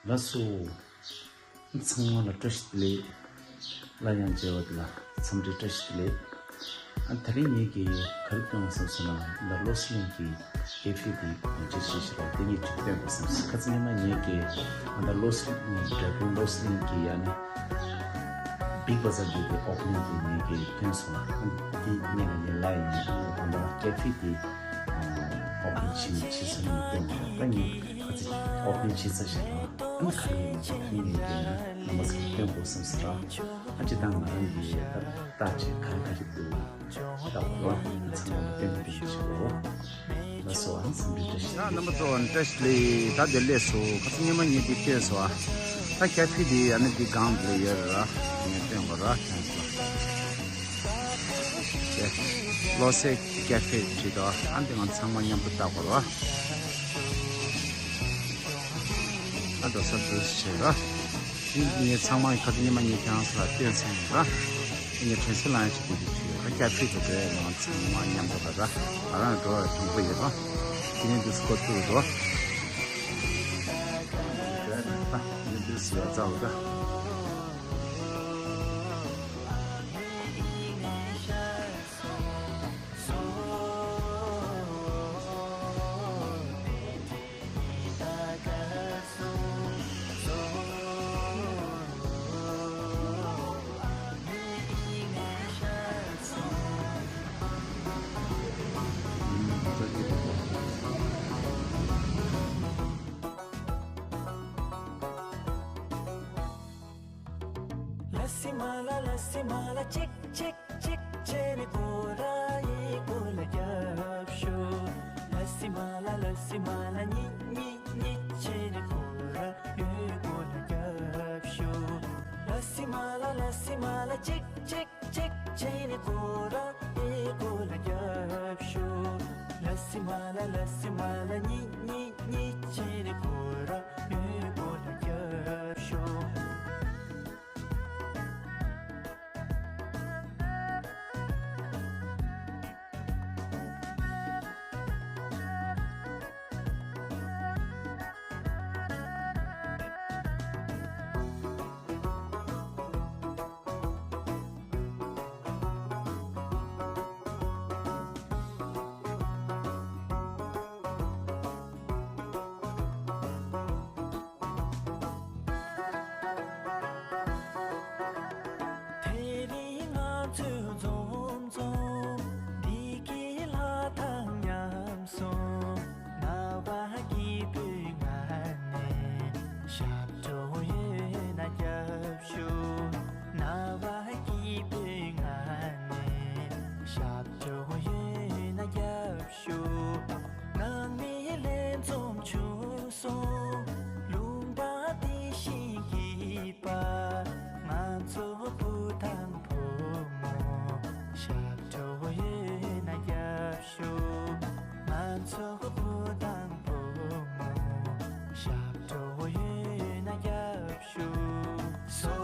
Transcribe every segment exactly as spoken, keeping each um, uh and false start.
ལགས་སོ། ཚང་མ་ལ་བཀྲ་ཤིས་བདེ་ལེགས། སླར་ཡང་མཇལ་བ་འདི་ལ་འཚམས་འདྲི་བཀྲ་ཤིས་བདེ་ལེགས། ཨ་དེ་རིང་ངེད་ཀྱིས་ག་རེ་སྟོན་དགོས་བསམ་སོང་ན། ད་བློ་གསལ་གླིང་གི་ཀེ་ཧྥེ་འདི་ངོ་སྤྲོད་བྱེད་ཤེས་རོགས། དེ་ངས་ཅིག་སྟོན་དགོས་བསམ་སོང་། ཁ་སང་ཉི་མ་ངེད་ཀྱིས་ཨ་ད་བློ་གསལ་གླིང་། སྦྲ་གུང་བློ་གསལ་གླིང་གི་ཡ་ནི་བིག་བ་ཛར་གྱི་དེ་ཨོ་པ་ནིང་དེ་ངེད་ཀྱིས་སྟོན་སོང་ལ། ཨ་དེ་ཉིན་ལ་ངས་ལབ་ཡིན། ཨ་ད་ཀེ་ཧྥེ་དེ་ཨོ་པ་ནིང་བྱེད་བྱེད་ས་ནས་སྟོན་དགོས། ད་ངས་ཁ་སང་ཨོ་པ་ནིང་བྱེད་ཚར་ཤག་ལ། ཨ་ནི་ག་རེ་ཡིན་ཟེར་ན་ངེད་ཀྱིས་ཡ་ནི་རྣམ་པ་ཚོ་ལ་སྟོན་དགོས་བསམ་སོང་ར། ཨ་ཅེ་ད་ང་རང་གིས་ད་ལྟ་ཅིག་ག་རེ་ག་རེ་འདུག་ལྟ་བ་རོ། ཚང་མ་ལ་སྟོན་པ་དེ་ཞིག་རོ། ལགས་སོ། ཨ་འཚམས་འདྲི་བཀྲ་ཤིས་བདེ་ལེགས། ཡ་རྣམ་པ་ཚོ་བཀྲ་ཤིས་བདེ་ལེགས། ད་དེ་ལས་སུ་ཁ་སང་ཉི་མ་ངས་འདི་སྟོན་སོང་ཨ། ད་ཀེ་ཧྥེ་འདི་ཨ་ནི་འདི་སྒང་དེ་ལ་ཡོད་ར། ངས་སྟོན་དགོས་ར་དྲན་སོང་། བློ་གསལ་ཀེ་ཧྥེ་བྲིས་འདུག་ཨ་འདི་ང་ཚང་མ་མཉམ་དུ་ལྟ་དགོས་ར། ཨ་འགྲོ་ས་འདུག་བྱེད་ར། ངས་ཚང་མ་ཁ་སང་ཉི་མ་ངས་ཁྱེད་རང་ཚོ་ལ་སྟོན་ཚར་ཡིན་ར། ངས་དྲན་གསོ་ལངས་ཡ་ཞིག་འདུག་དེ་བྲིས་ཡོད་ར། ཀེ་ཧྥེ་དེ་འདྲ་ཡང་ཚང་མ་མཉམ་དུ་ལ་ར། ང་རང་འགྲོ་བ་དྲང་པོ་ཡོད་ར། དེ་ནས་འདུག་སྐོར་ཐུབ་འགྲོ། དེ་ནས་འདུག་སེ་ཡ་རྩ་བ་ར། ལ་སི་མ་ལ་ལ་སི་མ་ལ་གཅིག་གཅིག་གཅིག་བྱས་ནས་ཁོ་ར་ཡི་གོ་ལ་རྒྱབ་ཤོག་ལ་སི་མ་ལ་ལ་སི་མ་ལ་གཉིས་གཉིས་གཉིས་བྱས་ནས་ཁོ་ར་ཡི་གོ་ལ་རྒྱབ་ཤོག་ལ་སི་མ་ལ་ལ་སི་མ་ལ་གཅིག་གཅིག་གཅིག་བྱས་ནས་ཁོ་ར་ཡི་གོ་ལ་རྒྱབ་ཤོག་ལ་སི་མ་ལ་ལ་སི་མ་ལ་གཉིས་གཉིས་གཉིས་བྱས་ནས་ཁོ་ར་ཡི་གོ་ལ་རྒྱབ་ཤོག་དེ་རིང་ང་ཚོས་འཛོམས་འཛོམས་འདི་གི་ལྷ་དང་མཉམ་སོང་། རྣ་བ་སྐྱིད་པོའི་ངང་ནས་ཞབས་བྲོ་ཡོད་ན་རྒྱབ་ཤོག་རྣ་བ་སྐྱིད་པོའི་ངང་ནས་ཞབས་བྲོ་ཡོད་ན་རྒྱབ་ཤོག་ནང་མི་ལྷན་འཛོམས་བྱུང་སོང་། ལུང་པ་འདི་བཞིན་སྐྱིད་པ། ང་ཚོ་བུ་དང་བུ་མོ་ཞབས་བྲོ་ཡོད་ན་རྒྱབ་ཤོག་ང་ཚོ་བུ་དང་བུ་མོ་ཞབས་བྲོ་ཡོད་ན་རྒྱབ་ཤོག་སོ།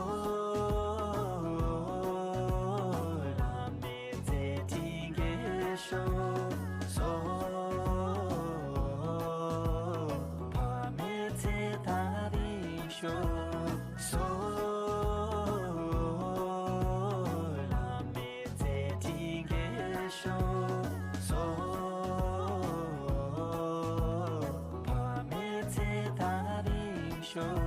ལ་མི་ཚེ་ཐིང་གེ་ཤོག་སོ། ཕ་མའི་ཚེ་ཐག་རིང་ཤོག་སོ། ལ་མི་ཚེ་ཐིང་གེ་ཤོག་སོ། ཕ་མའི་ཚེ་ཐག་རིང་ཤོག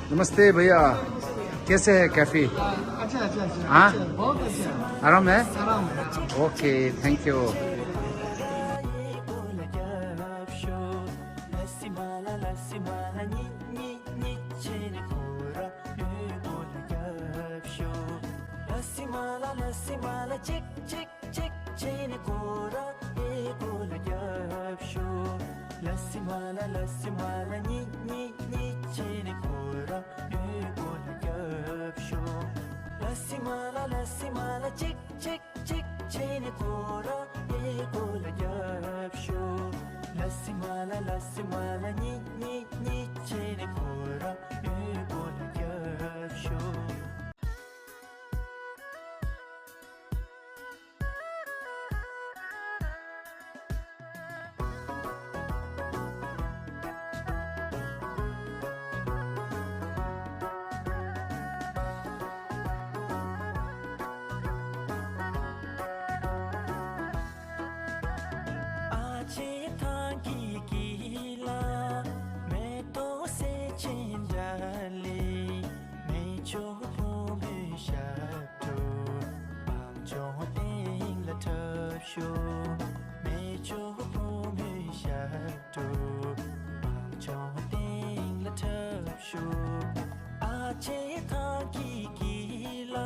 नमस्ते भैया, कैसे है कैफी? अच्छा, अच्छा, अच्छा, हाँ? अच्छा, बहुत अच्छा। आराम है? आराम है। Okay, thank you. གཅིག་བྱས་ནས་ཁོ་ར་ཡི་གོ་ལ་རྒྱབ་ཤོག་ལ་སི་མ་ལ་ལ་སི་མ་ལ་གཉིས་གཉིས་གཉིས་བྱས་ནས་ཁོ་ར་ཡི་གོ་ལ་རྒྱབ་ཤོག་ལ་སི་མ་ལ་ལ་སི་མ་ལ་གཅིག་གཅིག་གཅིག་བྱས་ནས་ཁོ་ར་ཡི་གོ་ལ་རྒྱབ་ཤོག་ལ་སི་མ་ལ་ལ་སི་མ་ལ་གཉིས་གཉིས་གཉིས་བྱས་ནས་ཁོ་ར་ཡི་གོ་ལ་རྒྱབ་ཤོག་མེ་ལྕེ་ཕོ་མོའི་ཞབས་བྲོ། བང་ཆུང་སྟེང་ལ་འཁྲབ་ཤོག་ཨ་ཅེ་ཐང་གི་གི་ལ།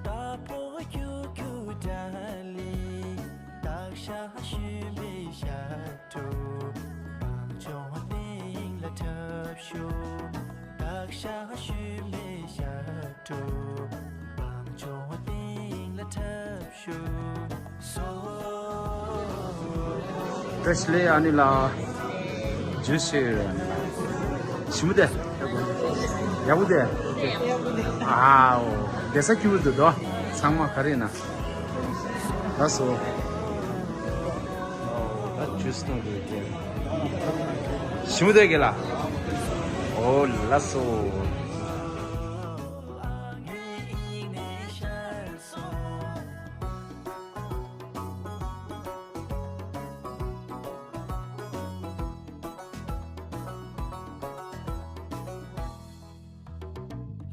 རྟ་ཕོ་ཁྱུ་ཁྱུ་འདྲ་ལི། སྟག་ཤར་གཞོན་པའི་ཞབས་བྲོ། བང་ཆུང་སྟེང་ལ་འཁྲབ་ཤོག་སྟག་ཤར་གཞོན་པའི་ཞབས་བྲོ། བང་ཆུང་སྟེང་ལ་འཁྲབ་ཤོག་བཀྲ་ཤིས་བདེ་ལེགས། ཨ་ནི་ལ་ཇུས་ཤེར། ཞི་མོ་དེ། ཡག་པོ་དེ། ཨའོ། བསྡད་ས་སྐྱིད་པོ་འདུག་དོ། ཚང་མ་ག་རེ་ཡིན་ན། ལགས་སོ། ད་ཇུས་གཏོང་དགོས་ཀྱི། ཞི་མོ་དེ་ག་ལ། ཨོ་ལགས་སོ།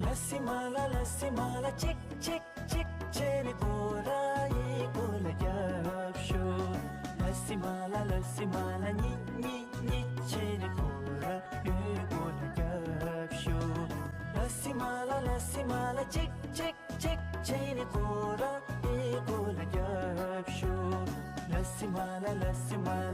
ལ་སི་མ་ལ་ལ་སི་མ་ལ་གཅིག་གཅིག་གཅིག་བྱས་ནས་སྐོར་ར་ཡི་སྐོར་ལ་རྒྱབ་ཤོག་ལ་སི་མ་ལ་ལ་སི་མ་ལ་གཉིས་གཉིས་གཉིས་བྱས་ནས་སྐོར་ར་ཡི་སྐོར་ལ་རྒྱབ་ཤོག་ལ་སི་མ་ལ་ལ་སི་མ་ལ་གཅིག་གཅིག་གཅིག་བྱས་ནས་སྐོར་ར་ཡི་སྐོར་ལ་རྒྱབ་ཤོག་ལ་སི་མ་ལ་ལ་སི་མ་